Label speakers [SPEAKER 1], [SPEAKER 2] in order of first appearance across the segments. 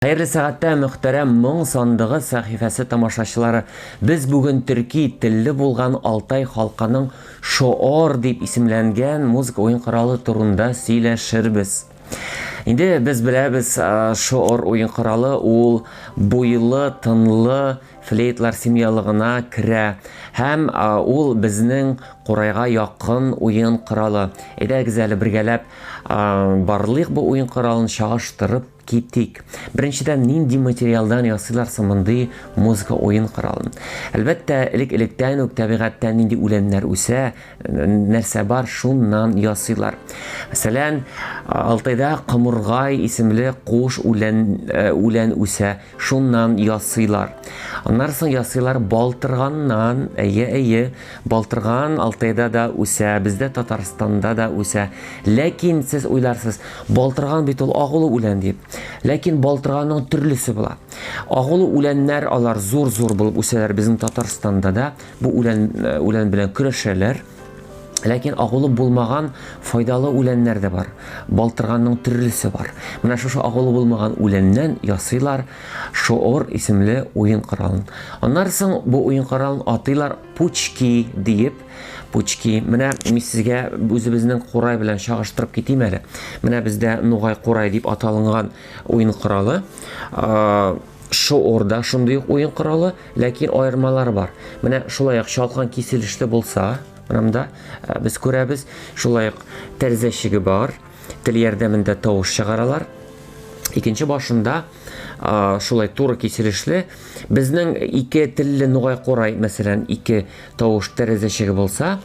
[SPEAKER 1] Хәерле сәгатьтә, мөхтәрәм Моң сандыгы сәхифәсе тамашачылары! Без бүген төрки телле булган Алтай халкының шоор дип исемләнгән музыка уен коралы турында сөйләшербез. Инде без беләбез, шоор уен коралы ул буйлы, тынлы флейтлар семьялыгына керә һәм ул безнең курайга якын уен коралы. Әйдәгез әле бергәләп барлыйк бу уен коралын чагыштырып Китик. Беренчедән, нинди материалдан ясыйлар соң мондый музыка уен коралын? Әлбәттә, элек-электән үк табигатьтә нинди үләннәр үсә, нәрсә бар, шуннан ясыйлар. Мәсәлән, Алтайда комыргай исемле куш үлән, э, үлән үсә, шуннан ясыйлар. Аннан соң ясыйлар балтырганнан. Әйе, әйе, балтырган Алтайда да үсә, бездә Татарстанда да үсә. Ләкин сез уйларсыз, балтырган бит ул агулы үлән дип. Ләкин балтырганның төрлесе була. Агулы үләннәр алар зур-зур булып үсәләр безнең Татарстанда да. Бу үлән э, үлән белән көрәшәләр. Ләкин агулы булмаган файдалы үләннәр дә бар. Балтырганның төрлесе бар. Менә шушы агулы булмаган үләннән ясыйлар шоор исемле уен коралын. Аннан соң бу уен коралын атыйлар пучки диеп. Пучки. Менә мин сезгә үзебезнең курай белән чагыштырып китим әле. Менә бездә нугай курай дип аталынган уен коралы. Шоорда шундый ук уен коралы, ләкин аермалары бар. Менә шулай ук чалкан киселешле булса, менә монда э, без күрәбез, шулай ук тәрәзәчеге бар, тел ярдәмендә тавыш чыгаралар. Икенче башында э, шулай туры киселешле безнең ике телле нугай курай, мәсәлән, ике тавыш тәрәзәчеге булса,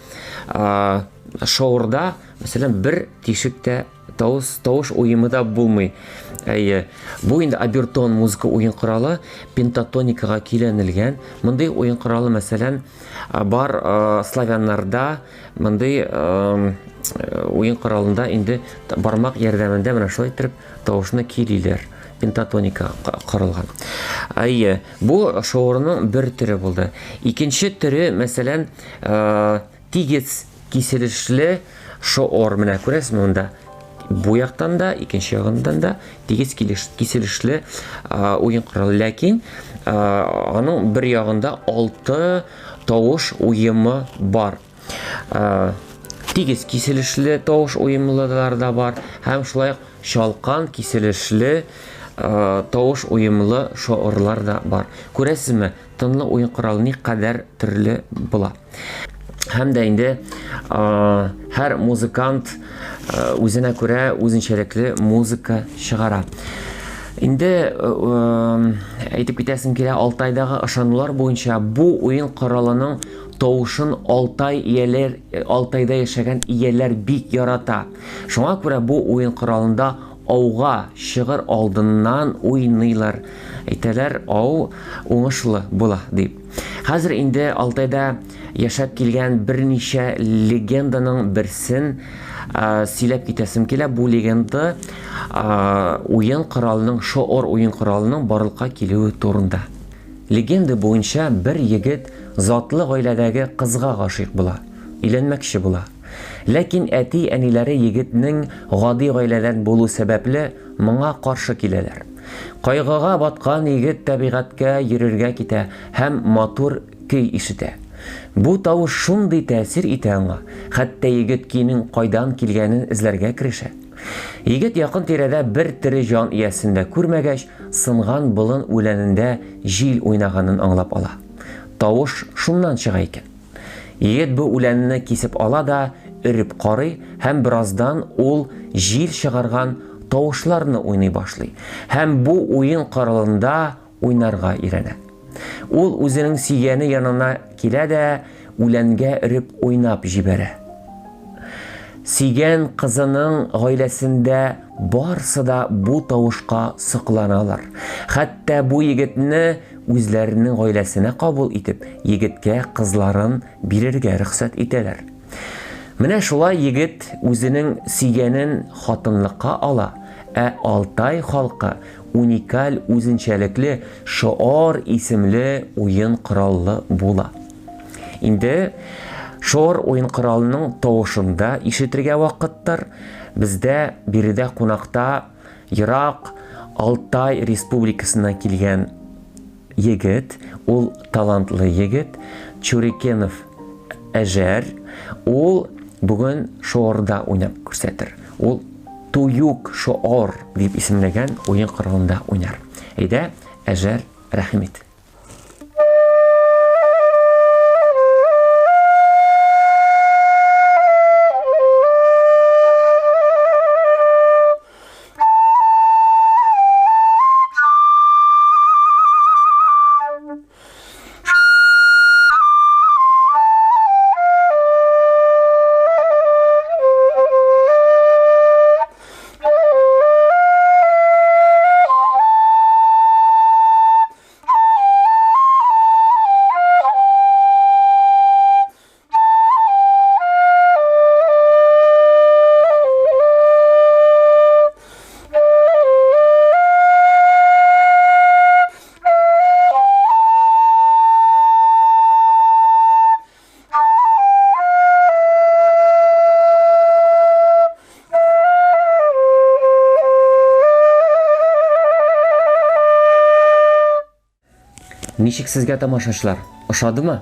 [SPEAKER 1] э, шоурда, мәсәлән, бер тишектә Тавыш, тавыш уемы да булмый. Әйе. Бу инде обертон музыка уен коралы, пентатоникага көйләнелгән. Мондый уен коралы, мәсәлән, бар славяннарда мондый уен коралында инде бармак ярдәмендә менә шулай итеп тавышны көйлиләр. Пентатоника корылган. Әйе, бу шоурның бер төре булды. Икенче төре, мәсәлән, Тигез киселешле шоор. Менә күрәсезме монда? Бу яктан да, икенче ягыннан да тигез киселешле уен коралы. Ләкин аның бер ягында 6 тавыш уемы бар. Тигез киселешле тавыш уемлылар да бар һәм шулай ук чалкан киселешле тавыш уемлы шоорлар да бар. Күрәсезме, тынлы уен коралы никадәр төрле була. Һәм дә инде һәр музыкант үзенә күрә үзенчәлекле музыка чыгара. Инде әйтеп китәсем килә, Алтайдагы ышанулар буенча бу уен коралының тавышын Алтай ияләр, Алтайда яшәгән ияләр бик ярата. Шуңа күрә бу уен коралында ауга чыгыр алдыннан уйныйлар. Әйтәләр, ау уңышлы була дип. Хәзер инде Алтайда яшәп килгән берничә легенданың берсен сөйләп китәсем килә. Бу легенда уен коралының, шоор уен коралының барлыкка килүе турында. Легенда буенча бер егет затлы гаиләдәге кызга гашыйк була, өйләнмәкче була. Ләкин әти-әниләре егетнең гади гаиләдән булу сәбәпле, моңа каршы киләләр. Кайгыга баткан егет табигатькә йөрергә китә һәм матур көй ишетә. Бу тавыш шундый тәэсир итә аңа, хәтта егет көйнең кайдан килгәнен эзләргә керешә. Егет якын-тирәдә бер тере җан иясен дә күрмәгәч, сынган болын үләнендә җил уйнаганын аңлап ала. Тавыш шуннан чыга икән. Егет бу үләнне кисеп ала да өреп карый һәм бераздан ул җил чыгарган тавышларны уйный башлый һәм бу уен коралында уйнарга өйрәнә. Ул үзенең сөйгәне янына килә дә үләнгә өреп уйнап җибәрә. Сөйгән кызының гаиләсендә барсы да бу тавышка сокланалар. Хәтта бу егетне үзләренең гаиләсенә кабул итеп, егеткә кызларын бирергә рөхсәт итәләр. Менә шулай егет үзенең сөйгәнен хатынлыкка ала, ә Алтай халкы уникаль үзенчәлекле Шоор исемле уен кораллы була. Инде Шоор уен коралының тавышын да ишетергә вакыттыр. Бездә биредә кунакта Ерак Алтай республикасыннан килгән егет, ул талантлы егет, Чурикенов Әжәр, ул бүген шоорда уйнап күрсәтер. Ул Туюк шоор дип исемләгән уен коралында уйнар. Әйдә, Әжәр, рәхим ит. Ничек сезгә тамашачылар? Ошадымы?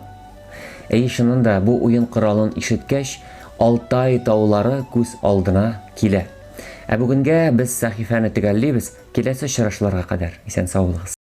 [SPEAKER 1] Әйе, чыннан да, бу уен коралын ишеткәч, Алтай таулары күз алдына килә. Ә бүгенгә без сәхифәне төгәллибез. Киләсе очрашуларга кадәр исән-сау булыгыз.